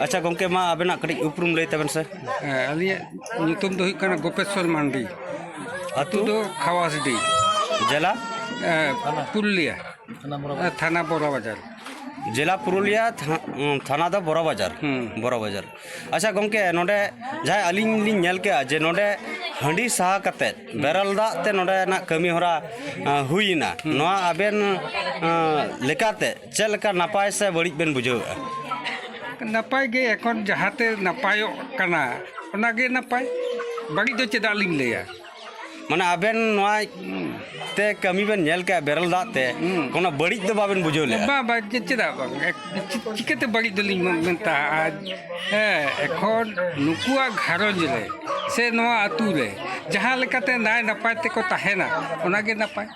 ᱟᱪᱪᱷᱟ ᱜᱚᱢᱠᱮ, ᱢᱟ ᱟᱵᱮᱱᱟᱜ ᱠᱟᱹᱴᱤᱡ ᱩᱯᱨᱩᱢ ᱞᱟᱹᱭ ᱛᱟᱵᱮᱱ ᱥᱮ᱾ ᱦᱮᱸ, ᱟᱹᱞᱤᱧᱟᱜ ᱧᱩᱛᱩᱢ ᱫᱚ ᱦᱩᱭᱩᱜ ᱠᱟᱱᱟ ᱜᱳᱯᱮᱥᱣᱚᱨ ᱢᱟᱱᱰᱤ᱾ ᱟᱹᱛᱩ? ᱟᱹᱛᱩ ᱫᱚ ᱠᱷᱟᱣᱟᱥᱰᱤ᱾ ᱡᱮᱞᱟ? ᱮ, ᱯᱩᱨᱩᱞᱤᱭᱟ᱾ ᱮ, ᱛᱷᱟᱱᱟ ᱵᱚᱨᱟ ᱵᱟᱡᱟᱨ᱾ ᱡᱮᱞᱟ ᱯᱩᱨᱩᱞᱤᱭᱟ, ᱛᱷᱟ-, ᱩᱸ, ᱛᱷᱟᱱᱟ ᱫᱚ ᱵᱚᱨᱟ ᱵᱟᱡᱟᱨ᱾ ᱦᱩᱸ᱾ ᱵᱚᱨᱟ ᱵᱟᱡᱟᱨ᱾ ᱟᱪᱪᱷᱟ ᱜᱚᱢᱠᱮ, ᱱᱚᱰᱮ ᱡᱟᱦᱟᱸᱭ ᱟᱹᱞᱤᱧ ᱞᱤᱧ ᱧᱮᱞ ᱠᱮᱜᱼᱟ ᱡᱮ ᱱᱚᱰᱮ ᱦᱟᱺᱰᱤ ᱥᱟᱦᱟ ᱠᱟᱛᱮᱫ ᱵᱮᱨᱮᱞ ᱫᱟᱜ ᱛᱮ ᱱᱚᱰᱮᱱᱟᱜ ᱠᱟᱹᱢᱤ ᱦᱚᱨᱟ, ᱟᱸ, ᱦᱩᱭᱮᱱᱟ, ᱦᱩᱸ᱾ ᱱᱚᱣᱟ ᱟᱵᱮᱱ, ᱟᱸ, ᱞᱮᱠᱟᱛᱮ ᱪᱮᱫ ᱞᱮᱠᱟ ᱱᱟᱯᱟᱭ ᱥᱮ ᱵᱟᱹᱲᱤᱡ ᱵᱮᱱ ᱵᱩᱡᱷᱟᱹᱣᱮᱫᱼᱟ? ᱱᱟᱯᱟᱭ ᱜᱮ, ᱮᱠᱷᱚᱱ ᱡᱟᱦᱟᱸᱛᱮ ᱱᱟᱯᱟᱭᱚᱜ ᱠᱟᱱᱟ ᱚᱱᱟᱜᱮ ᱱᱟᱯᱟᱭ, ᱵᱟᱹᱲᱤᱡ ᱫᱚ ᱪᱮᱫᱟᱜ ᱞᱤᱧ ᱞᱟᱹᱭᱟ? ᱢᱟᱱᱮ ᱟᱵᱮᱱ ᱱᱚᱣᱟ ᱛᱮ ᱠᱟᱹᱢᱤ ᱵᱮᱱ ᱧᱮᱞ ᱠᱮᱜᱼᱟ ᱵᱮᱨᱮᱞ ᱫᱟᱜ ᱛᱮ, ᱦᱩᱸ᱾ ᱠᱳᱱᱳ ᱵᱟᱹᱲᱤᱡ ᱫᱚ ᱵᱟᱵᱮᱱ ᱵᱩᱡᱷᱟᱹᱣ ᱞᱮᱜᱼᱟ? ᱵᱟᱝ, ᱵᱟᱝ, ᱪᱮ-, ᱪᱮᱫᱟᱜ ᱵᱟᱝ? ᱮᱠ-, ᱪᱤ-, ᱪᱤᱠᱟᱹᱛᱮ ᱵᱟᱹᱲᱤᱡ ᱫᱚᱞᱤᱧ ᱢᱮᱱ-, ᱢᱮᱛᱟᱜᱼᱟ? ᱟᱨ, ᱦᱮᱸ, ᱮᱠᱷᱚᱱ ᱱᱩᱠᱩᱣᱟᱜ ᱜᱷᱟᱨᱚᱸᱡᱽ ᱨᱮ ᱥᱮ ᱱᱚᱣᱟ ᱟᱹᱛᱩ ᱨᱮ ᱡᱟᱦᱟᱸ ᱞᱮᱠᱟᱛᱮ ᱱᱟᱭ ᱱᱟᱯᱟᱭ ᱛᱮᱠᱚ ᱛᱟᱦᱮᱱᱟ, ᱚᱱᱟᱜᱮ ᱱᱟᱯᱟᱭ᱾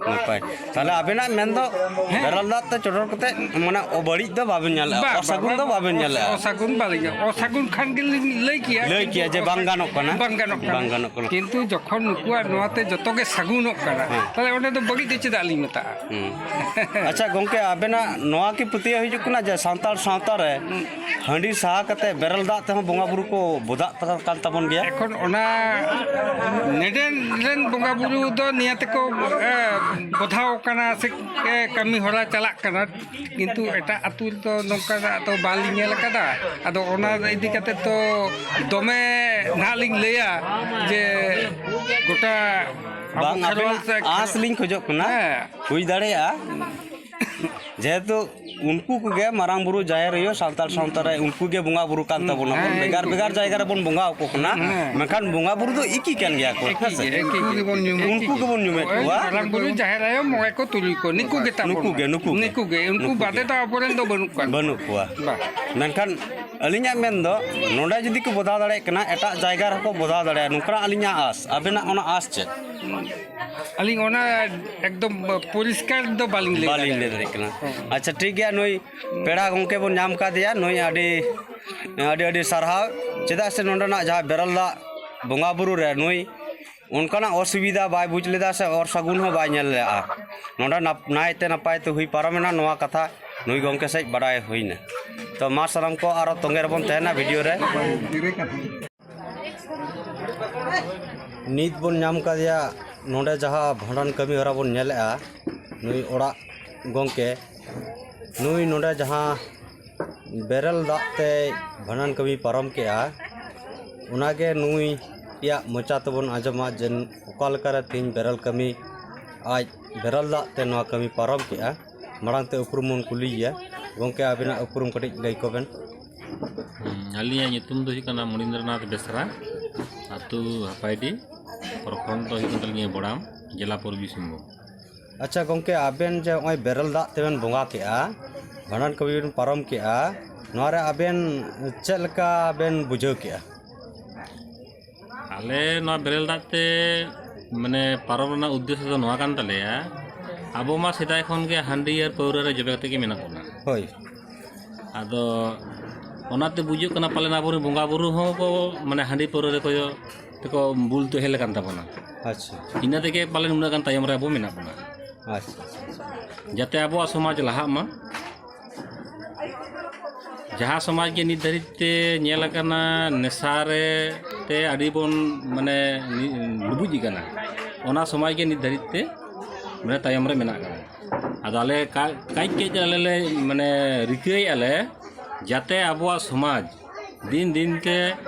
ᱱᱟᱯᱟᱭ᱾ ᱛᱟᱦᱞᱮ ᱟᱵᱮᱱᱟᱜ ᱢᱮᱱ ᱫᱚ ᱦᱮᱸ᱾ ᱵᱮᱨᱮᱞ ᱫᱟᱜ ᱛᱮ ᱪᱚᱰᱚᱨ ᱠᱟᱛᱮ, ᱢᱟᱱᱮ, ᱚᱵᱟᱹᱲᱤᱡ ᱫᱚ ᱵᱟᱵᱮᱱ ᱧᱮᱞᱮᱜᱼᱟ, ᱵᱟ, ᱚᱥᱟᱹᱜᱩᱱ ᱵᱟ, ᱫᱚ ᱵᱟᱵᱮᱱ ᱧᱮᱞᱮᱜᱼᱟ? ᱚᱥᱟᱹᱜᱩᱱ ᱵᱟᱹᱞᱤᱧ, ᱚᱥᱟᱹᱜᱩᱱ ᱠᱷᱟᱱ ᱜᱮᱞᱤᱧ ᱞᱟᱹᱭ ᱠᱮᱭᱟ, ᱞᱟᱹᱭ ᱠᱤᱱᱛᱩ ᱠᱮᱭᱟ ᱡᱮ ᱵᱟᱝ ᱚᱥᱟᱹᱜᱩᱱ ᱜᱟᱱᱚᱜ ᱠᱟᱱᱟ᱾ ᱵᱟᱝ ᱜᱟᱱᱚᱜ ᱠᱟᱱᱟ᱾ ᱵᱟᱝ ᱜᱟᱱᱚᱜ ᱠᱟᱱᱟ᱾ ᱠᱤᱱᱛᱩ ᱡᱚᱠᱷᱚᱱ ᱱᱩᱠᱩᱣᱟᱜ ᱱᱚᱣᱟᱛᱮ ᱡᱚᱛᱚ ᱜᱮ ᱥᱟᱹᱜᱩᱱᱚᱜ ᱠᱟᱱᱟ, ᱦᱮᱸ᱾ ᱛᱟᱦᱞᱮ ᱚᱸᱰᱮ ᱫᱚ ᱵᱟᱹᱲᱤᱡ ᱫᱚ ᱪᱮᱫᱟᱜ ᱞᱤᱧ ᱢᱮᱛᱟᱜᱼᱟ? ᱦᱩᱸ᱾ ᱟᱪᱪᱷᱟ ᱜᱚᱢᱠᱮ, ᱟᱵᱮᱱᱟᱜ ᱱᱚᱣᱟ ᱠᱤ ᱯᱟᱹᱛᱭᱟᱹᱣ ᱦᱤᱡᱩᱜ ᱠᱟᱱᱟ ᱡᱮ ᱥᱟᱱᱛᱟᱲ ᱥᱟᱶᱛᱟ ᱨᱮ ᱦᱩᱸ᱾ ᱦᱟᱺᱰᱤ ᱥᱟᱦᱟ ᱠᱟᱛᱮ ᱵᱮᱨᱮᱞ ᱫᱟᱜ ᱛᱮᱦᱚᱸ ᱵᱚᱸᱜᱟ ᱵᱩᱨᱩ ᱠᱚ ᱵᱚᱫᱟᱜ ᱠᱟᱱ ᱛᱟᱵᱚᱱ ᱜᱮᱭᱟ? ᱮᱠᱷᱚᱱ ᱚᱱᱟ ᱱᱮᱰᱮᱱ ᱨᱮᱱ ᱵᱚᱸᱜᱟ ᱵᱩᱨᱩ ᱫᱚ ᱱᱤᱭᱟᱹ ᱛᱮᱠᱚ, ᱮ, ᱵᱚᱫᱷᱟᱣ ᱠᱟᱱᱟ ᱥᱮ, ᱮ, ᱠᱟᱹᱢᱤ ᱦᱚᱨᱟ ᱪᱟᱞᱟᱜ ᱠᱟᱱᱟ, ᱠᱤᱱᱛᱩ ᱮᱴᱟᱜ ᱟᱹᱛᱩ ᱨᱮᱫᱚ ᱱᱚᱝᱠᱟᱱᱟᱜ ᱫᱚ ᱵᱟᱝᱞᱤᱧ ᱧᱮᱞ ᱟᱠᱟᱫᱟ᱾ ᱟᱫᱚ ᱚᱱᱟ ᱤᱫᱤ ᱠᱟᱛᱮ ᱛᱚ ᱫᱚᱢᱮ ᱱᱟᱦᱟᱜ ᱞᱤᱧ ᱞᱟᱹᱭᱟ ᱡᱮ ᱜᱚᱴᱟ ᱟᱵᱚ ᱵᱟᱝ, ᱠᱷᱮᱨᱣᱟᱞ ᱟᱵᱮᱱᱟᱜ ᱥᱮ ᱟᱸᱥ ᱞᱤᱧ ᱠᱷᱚᱡᱚᱜ ᱠᱟᱱᱟ, ᱦᱮᱸ᱾ ᱦᱩᱭ ᱫᱟᱲᱮᱭᱟᱜᱼᱟ᱾ ᱡᱮᱦᱮᱛᱩ ᱩᱱᱠᱩ ᱠᱚᱜᱮ ᱢᱟᱨᱟᱝ ᱵᱩᱨᱩ, ᱡᱟᱦᱮᱨ ᱟᱭᱳ, ᱥᱟᱱᱛᱟᱲ ᱥᱟᱶᱛᱟ ᱨᱮ ᱩᱱᱠᱩ ᱜᱮ ᱵᱚᱸᱜᱟ ᱵᱩᱨᱩ ᱠᱟᱱ ᱛᱟᱵᱚᱱᱟ ᱵᱚᱱ᱾ ᱦᱮᱸ, ᱵᱷᱮᱜᱟᱨ ᱩᱱᱠᱩ ᱵᱷᱮᱜᱟᱨ ᱜᱮ᱾ ᱡᱟᱭᱜᱟ ᱨᱮᱵᱚᱱ ᱵᱚᱸᱜᱟ ᱟᱠᱚ ᱠᱟᱱᱟ, ᱦᱮᱸ᱾ ᱢᱮᱱᱠᱷᱟᱱ ᱵᱚᱸᱜᱟ ᱵᱩᱨᱩ ᱫᱚ ᱮᱠᱤ ᱠᱟᱱ ᱜᱮᱭᱟ ᱠᱚ, ᱮᱠᱤ ᱦᱮᱸ ᱥᱮ? ᱜᱮ, ᱮᱠᱤ ᱩᱱᱠᱩ ᱜᱮ᱾ ᱜᱮᱵᱚᱱ ᱧᱩᱢᱮᱫ ᱳᱭ ᱠᱚᱣᱟ᱾ ᱢᱟᱨᱟᱝ ᱵᱩᱨᱩ, ᱡᱟᱦᱮᱨ ᱟᱭᱳ, ᱢᱚᱬᱮ ᱠᱚ, ᱛᱩᱨᱩᱭ ᱠᱚ, ᱱᱤᱠᱩ ᱜᱮ ᱛᱟᱵᱚᱱ᱾ ᱱᱩᱠᱩ ᱜᱮ, ᱱᱩᱠᱩ ᱜᱮ᱾ ᱱᱤᱠᱩ ᱜᱮ, ᱩᱱᱠᱩ ᱱᱩᱠᱩ ᱵᱟᱫᱮ ᱜᱮ᱾ ᱫᱚ ᱟᱵᱚᱨᱮᱱ ᱫᱚ ᱵᱟᱹᱱᱩᱜ ᱠᱚᱣᱟ᱾ ᱵᱟᱹᱱᱩᱜ ᱠᱚᱣᱟ᱾ ᱵᱟ᱾ ᱢᱮᱱᱠᱷᱟᱱ ᱟᱹᱞᱤᱧᱟᱜ ᱢᱮᱱ ᱫᱚ, ᱱᱚᱰᱮ ᱡᱩᱫᱤ ᱠᱚ ᱵᱚᱫᱷᱟᱣ ᱫᱟᱲᱮᱭᱟᱜ ᱠᱟᱱᱟ, ᱮᱴᱟᱜ ᱡᱟᱭᱜᱟ ᱨᱮᱦᱚᱸ ᱠᱚ ᱵᱚᱫᱷᱟᱣ ᱫᱟᱲᱮᱭᱟᱜᱼᱟ, ᱱᱚᱝᱠᱟᱱᱟᱜ ᱟᱹᱞᱤᱧᱟᱜ ᱟᱸᱥ᱾ ᱟᱵᱮᱱᱟᱜ ᱚᱱᱟ ᱟᱸᱥ ᱪᱮᱫ? ᱟᱹᱞᱤᱧ ᱚᱱᱟ ᱮᱠᱫᱚᱢ ᱯᱚᱨᱤᱥᱠᱟᱨ ᱫᱚ ᱵᱟᱹᱞᱤᱧ ᱞᱟᱹᱭ ᱵᱟᱹᱞᱤᱧ ᱞᱟᱹᱭ ᱫᱟᱲᱮᱭᱟᱜ ᱠᱟᱱᱟ᱾ ᱦᱮᱸ᱾ ᱟᱪᱪᱷᱟ, ᱴᱷᱤᱠ ᱜᱮᱭᱟ, ᱱᱩᱭ ᱯᱮᱲᱟ ᱜᱚᱢᱠᱮ ᱵᱚᱱ ᱧᱟᱢ ᱠᱟᱫᱮᱭᱟ, ᱱᱩᱭ ᱟᱹᱰᱤ, ᱟᱹᱰᱤ, ᱟᱹᱰᱤ ᱥᱟᱨᱦᱟᱣ᱾ ᱪᱮᱫᱟᱜ ᱥᱮ ᱱᱚᱸᱰᱮᱱᱟᱜ ᱡᱟᱦᱟᱸ ᱵᱮᱨᱮᱞ ᱫᱟᱜ ᱵᱚᱸᱜᱟ ᱵᱩᱨᱩ ᱨᱮ ᱱᱩᱭ ᱚᱱᱠᱟᱱᱟᱜ ᱚᱥᱩᱵᱤᱫᱷᱟ ᱵᱟᱭ ᱵᱩᱡᱽ ᱞᱮᱫᱟ ᱥᱮ ᱚᱨ ᱥᱟᱹᱜᱩᱱ ᱦᱚᱸ ᱵᱟᱭ ᱧᱮᱞ ᱞᱮᱫᱼᱟ᱾ ᱱᱚᱸᱰᱮ ᱱᱟᱯ-, ᱱᱟᱭᱛᱮ ᱱᱟᱯᱟᱭ ᱛᱮ ᱦᱩᱭ ᱯᱟᱨᱚᱢᱮᱱᱟ, ᱱᱚᱣᱟ ᱠᱟᱛᱷᱟ ᱱᱩᱭ ᱜᱚᱢᱠᱮ ᱥᱮᱫ ᱵᱟᱰᱟᱭ ᱦᱩᱭᱱᱟ᱾ ᱛᱚ ᱢᱟ ᱥᱟᱱᱟᱢ ᱠᱚ ᱟᱨᱚ ᱛᱚᱸᱜᱮ ᱨᱮᱵᱚᱱ ᱛᱟᱦᱮᱱᱟ ᱵᱷᱤᱰᱤᱭᱳ ᱨᱮ᱾ ᱱᱤᱛ ᱵᱚᱱ ᱧᱟᱢ ᱠᱟᱫᱮᱭᱟ ᱱᱚᱰᱮ ᱡᱟᱦᱟᱸ ᱵᱷᱟᱸᱰᱟᱱ ᱠᱟᱹᱢᱤ ᱦᱚᱨᱟ ᱵᱚᱱ ᱧᱮᱞᱮᱜᱼᱟ, ᱱᱩᱭ ᱚᱲᱟᱜ ᱜᱚᱢᱠᱮ, ᱱᱩᱭ ᱱᱚᱰᱮ ᱡᱟᱦᱟᱸ ᱵᱮᱨᱮᱞ ᱫᱟᱜ ᱛᱮ ᱵᱷᱟᱸᱰᱟᱱ ᱠᱟᱹᱢᱤ ᱯᱟᱨᱚᱢ ᱠᱮᱜᱼᱟ, ᱚᱱᱟᱜᱮ ᱱᱩᱭᱟᱜ ᱢᱚᱪᱟ ᱛᱮᱵᱚᱱ ᱟᱸᱡᱚᱢᱟ ᱡᱮ ᱚᱠᱟ ᱞᱮᱠᱟᱨᱮ ᱛᱮᱦᱮᱧ ᱵᱮᱨᱮᱞ ᱠᱟᱹᱢᱤ, ᱟᱡ ᱵᱮᱨᱮᱞ ᱫᱟᱜ ᱛᱮ ᱱᱚᱣᱟ ᱠᱟᱹᱢᱤ ᱯᱟᱨᱚᱢ ᱠᱮᱜᱼᱟ᱾ ᱢᱟᱲᱟᱝ ᱛᱮ ᱩᱯᱨᱩᱢ ᱵᱚᱱ ᱠᱩᱞᱤᱭᱮᱭᱟ᱾ ᱜᱚᱢᱠᱮ, ᱟᱵᱤᱱᱟᱜ ᱩᱯᱨᱩᱢ ᱠᱟᱹᱴᱤᱡ ᱞᱟᱹᱭ ᱠᱚᱵᱮᱱ᱾ ᱦᱩᱸ, ᱟᱹᱞᱤᱧᱟᱜ ᱧᱩᱛᱩᱢ ᱫᱚ ᱦᱩᱭᱩᱜ ᱠᱟᱱᱟ ᱢᱚᱱᱤᱱᱫᱨᱚᱱᱟᱛᱷ ᱵᱮᱥᱨᱟ, ᱟᱹᱛᱩ ᱦᱟᱯᱟᱭᱰᱤ, ᱯᱨᱚᱠᱷᱚᱸᱰ ᱫᱚ ᱦᱩᱭᱩᱜ ᱠᱟᱱ ᱛᱟᱹᱞᱤᱧᱟ ᱵᱚᱲᱟᱢ, ᱡᱮᱞᱟ ᱯᱩᱨᱵᱤ ᱥᱤᱝᱵᱷᱩᱢ᱾ ᱟᱪᱪᱷᱟ ᱜᱚᱢᱠᱮ, ᱟᱵᱮᱱ ᱡᱮ ᱱᱚᱜᱼᱚᱭ ᱵᱮᱨᱮᱞ ᱫᱟᱜ ᱛᱮᱵᱮᱱ ᱵᱚᱸᱜᱟ ᱠᱮᱜᱼᱟ, ᱵᱷᱟᱸᱰᱟᱱ ᱠᱟᱹᱢᱤ ᱵᱮᱱ ᱯᱟᱨᱚᱢ ᱠᱮᱜᱼᱟ, ᱱᱚᱣᱟ ᱨᱮ ᱟᱵᱮᱱ ᱪᱮᱫ ᱞᱮᱠᱟ ᱵᱮᱱ ᱵᱩᱡᱷᱟᱹᱣ ᱠᱮᱜᱼᱟ? ᱟᱞᱮ ᱱᱚᱣᱟ ᱵᱮᱨᱮᱞ ᱫᱟᱜ ᱛᱮ ᱢᱟᱱᱮ ᱯᱟᱨᱚᱢ ᱨᱮᱱᱟᱜ ᱩᱫᱽᱫᱮᱥᱥᱚ ᱫᱚ ᱱᱚᱣᱟ ᱠᱟᱱ ᱛᱟᱞᱮᱭᱟ, ᱟᱵᱚ ᱢᱟ ᱥᱮᱫᱟᱭ ᱠᱷᱚᱱ ᱜᱮ ᱦᱟᱺᱰᱤ ᱟᱨ ᱯᱟᱹᱣᱨᱟᱹ ᱨᱮ ᱡᱚᱵᱮ ᱠᱟᱛᱮ ᱜᱮ ᱢᱮᱱᱟᱜ ᱵᱚᱱᱟ᱾ ᱦᱳᱭ᱾ ᱟᱫᱚ ᱚᱱᱟᱛᱮ ᱵᱩᱡᱩᱜ ᱠᱟᱱᱟ ᱯᱟᱞᱮᱱ ᱟᱵᱚᱨᱮᱱ ᱵᱚᱸᱜᱟ ᱵᱩᱨᱩ ᱦᱚᱸ ᱠᱚ ᱢᱟᱱᱮ ᱦᱟᱺᱰᱤ ᱯᱟᱹᱣᱨᱟᱹ ᱨᱮᱠᱚ ᱛᱮᱠᱚ ᱵᱩᱞ ᱛᱟᱦᱮᱸ ᱞᱮᱠᱟᱱ ᱛᱟᱵᱚᱱᱟ᱾ ᱟᱪᱪᱷᱟ᱾ ᱤᱱᱟᱹ ᱛᱮᱜᱮ ᱯᱟᱞᱮᱱ ᱩᱱᱟᱹᱜ ᱜᱟᱱ ᱛᱟᱭᱚᱢ ᱨᱮ ᱟᱵᱚ ᱢᱮᱱᱟᱜ ᱵᱚᱱᱟ᱾ ᱟᱪᱪᱷᱟ, ᱟᱪᱪᱷᱟ, ᱟᱪᱪᱷᱟ᱾ ᱡᱟᱛᱮ ᱟᱵᱚᱣᱟᱜ ᱥᱚᱢᱟᱡᱽ ᱞᱟᱦᱟᱜ ᱢᱟ᱾ ᱡᱟᱦᱟᱸ ᱥᱚᱢᱟᱡᱽ ᱜᱮ ᱱᱤᱛ ᱫᱷᱟᱹᱨᱤᱡ ᱛᱮ ᱧᱮᱞ ᱟᱠᱟᱱᱟ ᱱᱮᱥᱟ ᱨᱮ ᱛᱮ ᱟᱹᱰᱤ ᱵᱚᱱ ᱢᱟᱱᱮ ᱱᱤ-, ᱞᱩᱵᱩᱡ ᱟᱠᱟᱱᱟ, ᱚᱱᱟ ᱥᱚᱢᱟᱡᱽ ᱜᱮ ᱱᱤᱛ ᱫᱷᱟᱹᱨᱤᱡ ᱛᱮ ᱢᱟᱱᱮ ᱛᱟᱭᱚᱢ ᱨᱮ ᱢᱮᱱᱟᱜ ᱟᱠᱟᱫᱟ᱾ ᱟᱫᱚ ᱟᱞᱮ ᱠᱟ-, ᱠᱟᱹᱡ ᱠᱟᱹᱡ ᱟᱞᱮ ᱞᱮ ᱢᱟᱱᱮ ᱨᱤᱠᱟᱹᱭᱮᱫᱼᱟ ᱞᱮ ᱡᱟᱛᱮ ᱟᱵᱚᱣᱟᱜ ᱥᱚᱢᱟᱡᱽ ᱫᱤᱱ ᱫᱤᱱ ᱛᱮ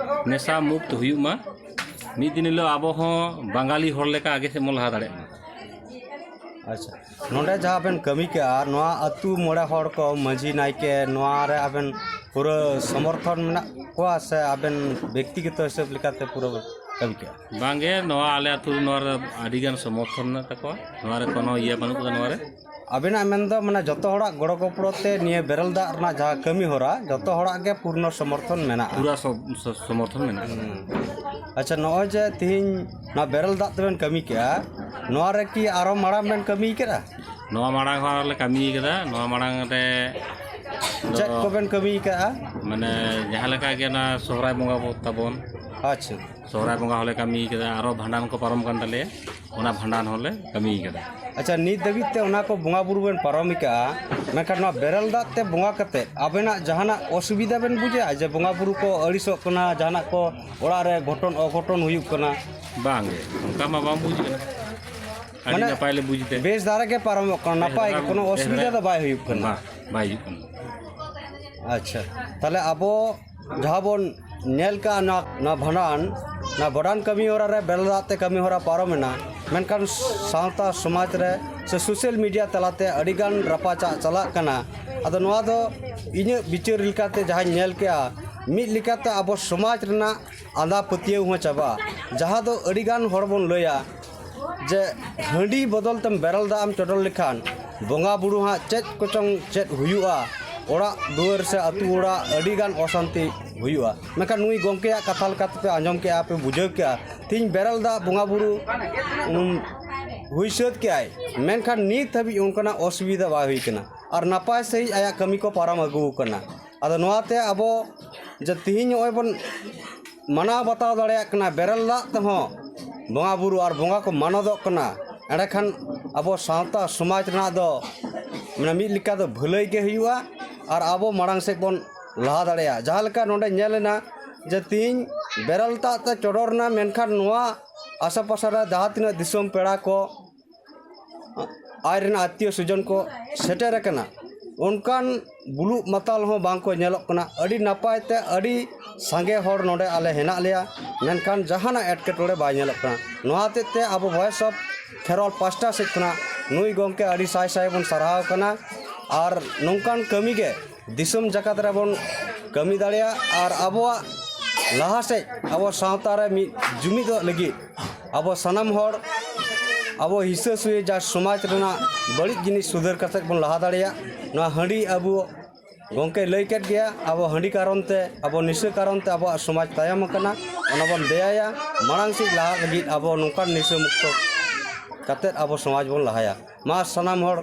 ᱱᱮᱥᱟ ᱢᱩᱠᱛ ᱦᱩᱭᱩᱜ ᱢᱟ, ᱢᱤᱫ ᱫᱤᱱ ᱦᱤᱞᱳᱜ ᱟᱵᱚ ᱦᱚᱸ ᱵᱟᱝᱜᱟᱞᱤ ᱦᱚᱲ ᱞᱮᱠᱟ ᱟᱜᱮ ᱥᱮᱫ ᱵᱚᱱ ᱞᱟᱦᱟ ᱫᱟᱲᱮᱭᱟᱜ ᱢᱟ᱾ ᱟᱪᱪᱷᱟ, ᱱᱚᱰᱮ ᱡᱟᱦᱟᱸ ᱵᱮᱱ ᱠᱟᱹᱢᱤ ᱠᱮᱜᱼᱟ, ᱱᱚᱣᱟ ᱟᱹᱛᱩ ᱢᱚᱬᱮ ᱦᱚᱲ ᱠᱚ, ᱢᱟᱹᱡᱷᱤ, ᱱᱟᱭᱠᱮ, ᱱᱚᱣᱟ ᱨᱮ ᱟᱵᱮᱱ ᱯᱩᱨᱟᱹ ᱥᱚᱢᱚᱨᱛᱷᱚᱱ ᱢᱮᱱᱟᱜ ᱠᱚᱣᱟ ᱥᱮ ᱟᱵᱮᱱ ᱵᱮᱠᱛᱤᱜᱚᱛᱚ ᱦᱤᱥᱟᱹᱵ ᱞᱮᱠᱟᱛᱮ ᱯᱩᱨᱟᱹ ᱵᱮᱱ ᱠᱟᱹᱢᱤ ᱠᱮᱜᱼᱟ? ᱵᱟᱝᱜᱮ, ᱱᱚᱣᱟ ᱟᱞᱮ ᱟᱹᱛᱩ ᱨᱮ ᱱᱚᱣᱟ ᱨᱮ ᱟᱹᱰᱤ ᱜᱟᱱ ᱥᱚᱢᱚᱨᱛᱷᱚᱱ ᱢᱮᱱᱟᱜ ᱛᱟᱠᱚᱣᱟ, ᱱᱚᱣᱟ ᱨᱮ ᱠᱳᱱᱳ ᱤᱭᱟᱹ ᱵᱟᱹᱱᱩᱜ ᱠᱟᱫᱟ᱾ ᱱᱚᱣᱟ ᱨᱮ ᱟᱵᱮᱱᱟᱜ ᱢᱮᱱ ᱫᱚ ᱢᱟᱱᱮ ᱡᱚᱛᱚ ᱦᱚᱲᱟᱜ ᱜᱚᱲᱚ ᱜᱚᱯᱚᱲᱚ ᱛᱮ ᱱᱤᱭᱟᱹ ᱵᱮᱨᱮᱞ ᱫᱟᱜ ᱨᱮᱱᱟᱜ ᱡᱟᱦᱟᱸ ᱠᱟᱹᱢᱤ ᱦᱚᱨᱟ, ᱡᱚᱛᱚ ᱦᱚᱲᱟᱜ ᱜᱮ ᱯᱩᱨᱱᱚ ᱥᱚᱢᱚᱨᱛᱷᱚᱱ ᱢᱮᱱᱟᱜᱼᱟ? ᱯᱩᱨᱟ ᱥᱚ-, ᱥᱚ-, ᱥᱚᱢᱚᱨᱛᱷᱚᱱ ᱢᱮᱱᱟᱜᱼᱟ᱾ ᱦᱩᱸ᱾ ᱟᱪᱪᱷᱟ, ᱱᱚᱜᱼᱚᱭ ᱡᱮ ᱛᱤᱦᱤᱧ ᱱᱚᱣᱟ ᱵᱮᱨᱮᱞ ᱫᱟᱜ ᱛᱮᱵᱮᱱ ᱠᱟᱹᱢᱤ ᱠᱮᱜᱼᱟ, ᱱᱚᱣᱟ ᱨᱮ ᱠᱤ ᱟᱨᱚ ᱢᱟᱲᱟᱝ ᱵᱮᱱ ᱠᱟᱹᱢᱤ ᱠᱟᱫᱟ? ᱱᱚᱣᱟ ᱢᱟᱲᱟᱝ ᱦᱚᱸ ᱟᱨᱚ ᱞᱮ ᱠᱟᱹᱢᱤ ᱠᱟᱫᱟ᱾ ᱱᱚᱣᱟ ᱢᱟᱲᱟᱝ ᱨᱮ ᱪᱮᱫ ᱫᱚ ᱠᱚᱵᱮᱱ ᱠᱟᱹᱢᱤ ᱠᱟᱜᱼᱟ? ᱢᱟᱱᱮ ᱡᱟᱦᱟᱸ ᱞᱮᱠᱟ ᱜᱮ ᱚᱱᱟ ᱥᱚᱦᱨᱟᱭ ᱵᱚᱸᱜᱟ ᱵᱚ ᱛᱟᱵᱚᱱ, ᱟᱪᱪᱷᱟ᱾ ᱥᱚᱦᱨᱟᱭ ᱵᱚᱸᱜᱟ ᱦᱚᱸᱞᱮ ᱠᱟᱹᱢᱤ ᱠᱟᱫᱟ, ᱟᱨᱚ ᱵᱷᱟᱸᱰᱟᱱ ᱠᱚ ᱯᱟᱨᱚᱢ ᱠᱟᱱ ᱛᱟᱞᱮᱭᱟ, ᱚᱱᱟ ᱵᱷᱟᱸᱰᱟᱱ ᱦᱚᱸᱞᱮ ᱠᱟᱹᱢᱤ ᱠᱟᱫᱟ᱾ ᱟᱪᱪᱷᱟ, ᱱᱤᱛ ᱫᱷᱟᱹᱵᱤᱡ ᱛᱮ ᱚᱱᱟ ᱠᱚ ᱵᱚᱸᱜᱟ ᱵᱩᱨᱩ ᱵᱮᱱ ᱯᱟᱨᱚᱢ ᱠᱟᱜᱼᱟ, ᱢᱮᱱᱠᱷᱟᱱ ᱱᱚᱣᱟ ᱵᱮᱨᱮᱞ ᱫᱟᱜ ᱛᱮ ᱵᱚᱸᱜᱟ ᱠᱟᱛᱮ ᱟᱵᱮᱱᱟᱜ ᱡᱟᱦᱟᱱᱟᱜ ᱚᱥᱩᱵᱤᱫᱷᱟ ᱵᱮᱱ ᱵᱩᱡᱟ ᱡᱮ ᱵᱚᱸᱜᱟ ᱵᱩᱨᱩ ᱠᱚ ᱟᱹᱲᱤᱥᱚᱜ ᱠᱟᱱᱟ, ᱡᱟᱦᱟᱱᱟᱜ ᱠᱚ ᱚᱲᱟᱜ ᱨᱮ ᱜᱷᱚᱴᱚᱱ ᱚᱜᱷᱚᱴᱚᱱ ᱦᱩᱭᱩᱜ ᱠᱟᱱᱟ? ᱵᱟᱝ ᱜᱮ, ᱚᱱᱠᱟ ᱢᱟ ᱵᱟᱝ ᱵᱩᱡᱽ ᱠᱟᱱᱟ᱾ ᱟᱹᱰᱤ ᱢᱟᱱᱮ ᱱᱟᱯᱟᱭ ᱞᱮ ᱵᱩᱡᱽ ᱛᱮ᱾ ᱵᱮᱥ ᱫᱷᱟᱨᱟ ᱜᱮ ᱯᱟᱨᱚᱢᱚᱜ ᱠᱟᱱᱟ, ᱱᱟᱯᱟᱭ ᱜᱮ, ᱵᱮᱥ ᱫᱷᱟᱨᱟ, ᱠᱳᱱᱳ ᱵᱮᱥ ᱚᱥᱩᱵᱤᱫᱷᱟ ᱫᱷᱟᱨᱟ᱾ ᱫᱚ ᱵᱟᱭ ᱦᱩᱭᱩᱜ ᱠᱟᱱᱟ᱾ ᱵᱟᱝ, ᱵᱟᱭ ᱦᱩᱭᱩᱜ ᱠᱟᱱᱟ᱾ ᱟᱪᱪᱷᱟ, ᱛᱟᱦᱞᱮ ᱟᱵᱚ ᱡᱟᱦᱟᱸ ᱵᱚᱱ ᱧᱮᱞ ᱠᱟᱜᱼᱟ, ᱱᱚᱣᱟ, ᱱᱚᱣᱟ ᱵᱷᱟᱸᱰᱟᱱ, ᱱᱚᱣᱟ ᱵᱷᱟᱸᱰᱟᱱ ᱠᱟᱹᱢᱤ ᱦᱚᱨᱟ ᱨᱮ ᱵᱮᱨᱮᱞ ᱫᱟᱜ ᱛᱮ ᱠᱟᱹᱢᱤ ᱦᱚᱨᱟ ᱯᱟᱨᱚᱢᱮᱱᱟ, ᱢᱮᱱᱠᱷᱟᱱ ᱥᱟᱶᱛᱟ ᱥᱚᱢᱟᱡᱽ ᱨᱮ ᱥᱮ ᱥᱳᱥᱟᱞ ᱢᱤᱰᱤᱭᱟ ᱛᱟᱞᱟᱛᱮ ᱟᱹᱰᱤᱜᱟᱱ ᱨᱟᱯᱟᱪᱟᱜ ᱪᱟᱞᱟᱜ ᱠᱟᱱᱟ᱾ ᱟᱫᱚ ᱱᱚᱣᱟ ᱫᱚ ᱤᱧᱟᱹᱜ ᱵᱤᱪᱟᱹᱨ ᱞᱮᱠᱟᱛᱮ ᱡᱟᱦᱟᱸᱧ ᱧᱮᱞ ᱠᱮᱜᱼᱟ, ᱢᱤᱫ ᱞᱮᱠᱟᱛᱮ ᱟᱵᱚ ᱥᱚᱢᱟᱡᱽ ᱨᱮᱱᱟᱜ ᱟᱸᱫᱷᱟ ᱯᱟᱹᱛᱭᱟᱹᱣ ᱦᱚᱸ ᱪᱟᱵᱟᱜᱼᱟ᱾ ᱡᱟᱦᱟᱸ ᱫᱚ ᱟᱹᱰᱤᱜᱟᱱ ᱦᱚᱲ ᱵᱚᱱ ᱞᱟᱹᱭᱟ ᱡᱮ ᱦᱟᱺᱰᱤ ᱵᱚᱫᱚᱞ ᱛᱮᱢ ᱵᱮᱨᱮᱞ ᱫᱟᱜ ᱮᱢ ᱪᱚᱰᱚᱨ ᱞᱮᱠᱷᱟᱱ ᱵᱚᱸᱜᱟ ᱵᱩᱨᱩ ᱦᱟᱸᱜ ᱪᱮᱫ ᱠᱚᱪᱚᱝ ᱪᱮᱫ ᱦᱩᱭᱩᱜᱼᱟ, ᱚᱲᱟᱜ ᱫᱩᱣᱟᱹᱨ ᱥᱮ ᱟᱹᱛᱩ ᱚᱲᱟᱜ ᱟᱹᱰᱤᱜᱟᱱ ᱚᱥᱟᱱᱛᱤ ᱦᱩᱭᱩᱜᱼᱟ᱾ ᱢᱮᱱᱠᱷᱟᱱ ᱱᱩᱭ ᱜᱚᱢᱠᱮᱭᱟᱜ ᱠᱟᱛᱷᱟ ᱞᱮᱠᱟ ᱛᱮᱯᱮ ᱟᱸᱡᱚᱢ ᱠᱮᱜᱼᱟ, ᱯᱮ ᱵᱩᱡᱷᱟᱹᱣ ᱠᱮᱜᱼᱟ, ᱛᱮᱦᱮᱧ ᱵᱮᱨᱮᱞ ᱫᱟᱜ ᱵᱚᱸᱜᱟ ᱵᱩᱨᱩ, ᱩᱢ, ᱦᱩᱭ ᱥᱟᱹᱛ ᱠᱮᱜᱼᱟᱭ, ᱢᱮᱱᱠᱷᱟᱱ ᱱᱤᱛ ᱦᱟᱹᱵᱤᱡ ᱚᱱᱠᱟᱱᱟᱜ ᱚᱥᱩᱵᱤᱫᱷᱟ ᱵᱟᱭ ᱦᱩᱭ ᱠᱟᱱᱟ ᱟᱨ ᱱᱟᱯᱟᱭ ᱥᱟᱺᱦᱤᱡ ᱟᱭᱟᱜ ᱠᱟᱹᱢᱤ ᱠᱚ ᱯᱟᱨᱚᱢ ᱟᱹᱜᱩ ᱟᱠᱟᱱᱟ᱾ ᱟᱫᱚ ᱱᱚᱣᱟᱛᱮ ᱟᱵᱚ ᱡᱮ ᱛᱤᱦᱤᱧ ᱱᱚᱜᱼᱚᱭ ᱵᱚᱱ ᱢᱟᱱᱟᱣ ᱵᱟᱛᱟᱣ ᱫᱟᱲᱮᱭᱟᱜ ᱠᱟᱱᱟ, ᱵᱮᱨᱮᱞ ᱫᱟᱜ ᱛᱮᱦᱚᱸ ᱵᱚᱸᱜᱟ ᱵᱩᱨᱩ ᱟᱨ ᱵᱚᱸᱜᱟ ᱠᱚ ᱢᱟᱱᱚᱛᱚᱜ ᱠᱟᱱᱟ, ᱮᱸᱰᱮᱠᱷᱟᱱ ᱟᱵᱚ ᱥᱟᱶᱛᱟ ᱥᱚᱢᱟᱡᱽ ᱨᱮᱱᱟᱜ ᱫᱚ ᱢᱟᱱᱮ ᱢᱤᱫ ᱞᱮᱠᱟ ᱫᱚ ᱵᱷᱟᱹᱞᱟᱹᱭ ᱜᱮ ᱦᱩᱭᱩᱜᱼᱟ ᱟᱨ ᱟᱵᱚ ᱢᱟᱲᱟᱝ ᱥᱮᱫ ᱵᱚᱱ ᱞᱟᱦᱟ ᱫᱟᱲᱮᱭᱟᱜᱼᱟ᱾ ᱡᱟᱦᱟᱸ ᱞᱮᱠᱟ ᱱᱚᱰᱮ ᱧᱮᱞ ᱮᱱᱟ ᱡᱮ ᱛᱤᱦᱤᱧ ᱵᱮᱨᱮᱞ ᱫᱟᱜ ᱛᱮ ᱪᱚᱰᱚᱨ ᱮᱱᱟ, ᱢᱮᱱᱠᱷᱟᱱ ᱱᱚᱣᱟ ᱟᱥᱮ ᱯᱟᱥᱮ ᱨᱮ ᱡᱟᱦᱟᱸ ᱛᱤᱱᱟᱹᱜ ᱫᱤᱥᱚᱢ ᱯᱮᱲᱟ ᱠᱚ, ᱟᱡ ᱨᱮᱱ ᱟᱛᱛᱤᱭᱚ ᱥᱚᱡᱚᱱ ᱠᱚ ᱥᱮᱴᱮᱨ ᱟᱠᱟᱱᱟ, ᱚᱱᱠᱟᱱ ᱵᱩᱞᱩᱜ ᱢᱟᱛᱟᱞ ᱦᱚᱸ ᱵᱟᱝ ᱠᱚ ᱧᱮᱞᱚᱜ ᱠᱟᱱᱟ᱾ ᱟᱹᱰᱤ ᱱᱟᱯᱟᱭ ᱛᱮ ᱟᱹᱰᱤ ᱥᱟᱸᱜᱮ ᱦᱚᱲ ᱱᱚᱰᱮ ᱟᱞᱮ ᱦᱮᱱᱟᱜ ᱞᱮᱭᱟ, ᱢᱮᱱᱠᱷᱟᱱ ᱡᱟᱦᱟᱱᱟᱜ ᱮᱴᱠᱮᱴᱚᱬᱮ ᱵᱟᱭ ᱧᱮᱞᱚᱜ ᱠᱟᱱᱟ᱾ ᱱᱚᱣᱟ ᱦᱚᱛᱮᱡ ᱛᱮ ᱟᱵᱚ Voice of Kherwal ᱯᱟᱥᱴᱟ ᱥᱮᱫ ᱠᱷᱚᱱᱟᱜ ᱱᱩᱭ ᱜᱚᱢᱠᱮ ᱟᱹᱰᱤ ᱥᱟᱭ ᱥᱟᱭ ᱵᱚᱱ ᱥᱟᱨᱦᱟᱣ ᱠᱟᱱᱟ᱾ ᱟᱨ ᱱᱚᱝᱠᱟᱱ ᱠᱟᱹᱢᱤ ᱜᱮ ᱫᱤᱥᱚᱢ ᱡᱟᱠᱟᱛ ᱨᱮᱵᱚᱱ ᱠᱟᱹᱢᱤ ᱫᱟᱲᱮᱭᱟᱜᱼᱟ ᱟᱨ ᱟᱵᱚᱣᱟᱜ ᱞᱟᱦᱟ ᱥᱮᱫ ᱟᱵᱚ ᱥᱟᱶᱛᱟ ᱨᱮ ᱢᱤᱫ ᱡᱩᱢᱤᱫᱚᱜ ᱞᱟᱹᱜᱤᱫ ᱟᱵᱚ ᱥᱟᱱᱟᱢ ᱦᱚᱲ ᱟᱵᱚ ᱦᱤᱥᱟᱹ ᱥᱩᱭᱟᱹ ᱡᱟ ᱥᱚᱢᱟᱡᱽ ᱨᱮᱱᱟᱜ ᱵᱟᱹᱲᱤᱡ ᱡᱤᱱᱤᱥ ᱥᱩᱫᱷᱟᱹᱨ ᱠᱟᱛᱮᱫ ᱵᱚᱱ ᱞᱟᱦᱟ ᱫᱟᱲᱮᱭᱟᱜ᱾ ᱱᱚᱣᱟ ᱦᱟᱺᱰᱤ ᱟᱵᱚ ᱜᱚᱢᱠᱮ ᱞᱟᱹᱭ ᱠᱮᱫ ᱜᱮᱭᱟ, ᱟᱵᱚ ᱦᱟᱺᱰᱤ ᱠᱟᱨᱚᱱ ᱛᱮ, ᱟᱵᱚ ᱱᱤᱥᱟᱹ ᱠᱟᱨᱚᱱ ᱛᱮ ᱟᱵᱚᱣᱟᱜ ᱥᱚᱢᱟᱡᱽ ᱛᱟᱭᱚᱢ ᱟᱠᱟᱱᱟ᱾ ᱚᱱᱟ ᱵᱚᱱ ᱫᱮᱭᱟᱭᱟ, ᱢᱟᱲᱟᱝ ᱥᱮᱫ ᱞᱟᱦᱟᱜ ᱞᱟᱹᱜᱤᱫ ᱟᱵᱚ ᱱᱚᱝᱠᱟᱱ ᱱᱤᱥᱟᱹ ᱢᱩᱠᱛᱚ ᱠᱟᱛᱮᱫ ᱟᱵᱚ ᱥᱚᱢᱟᱡᱽ ᱵᱚᱱ ᱞᱟᱦᱟᱭᱟ᱾ ᱢᱟ ᱥᱟᱱᱟᱢ ᱦᱚᱲ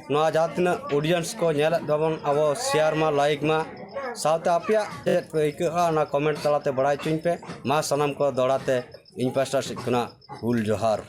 ᱱᱚᱣᱟ ᱡᱟᱦᱟᱸ ᱛᱤᱱᱟᱹᱜ audience ᱠᱚ ᱧᱮᱞᱮᱫ ᱛᱟᱵᱚᱱ, ᱟᱵᱚ share ᱢᱟ, like ᱢᱟ, ᱥᱟᱶᱛᱮ ᱟᱯᱮᱭᱟᱜ ᱪᱮᱫ ᱯᱮ ᱟᱹᱭᱠᱟᱹᱜᱼᱟ ᱚᱱᱟ comment ᱛᱟᱞᱟᱛᱮ ᱵᱟᱲᱟᱭ ᱦᱚᱪᱚᱧ ᱯᱮ᱾ ᱢᱟ ᱥᱟᱱᱟᱢ ᱠᱚ ᱫᱚᱦᱲᱟ ᱛᱮ ᱤᱧ ᱯᱟᱥᱴᱟ ᱥᱮᱫ ᱠᱷᱚᱱᱟᱜ ᱦᱩᱞ ᱡᱚᱦᱟᱨ᱾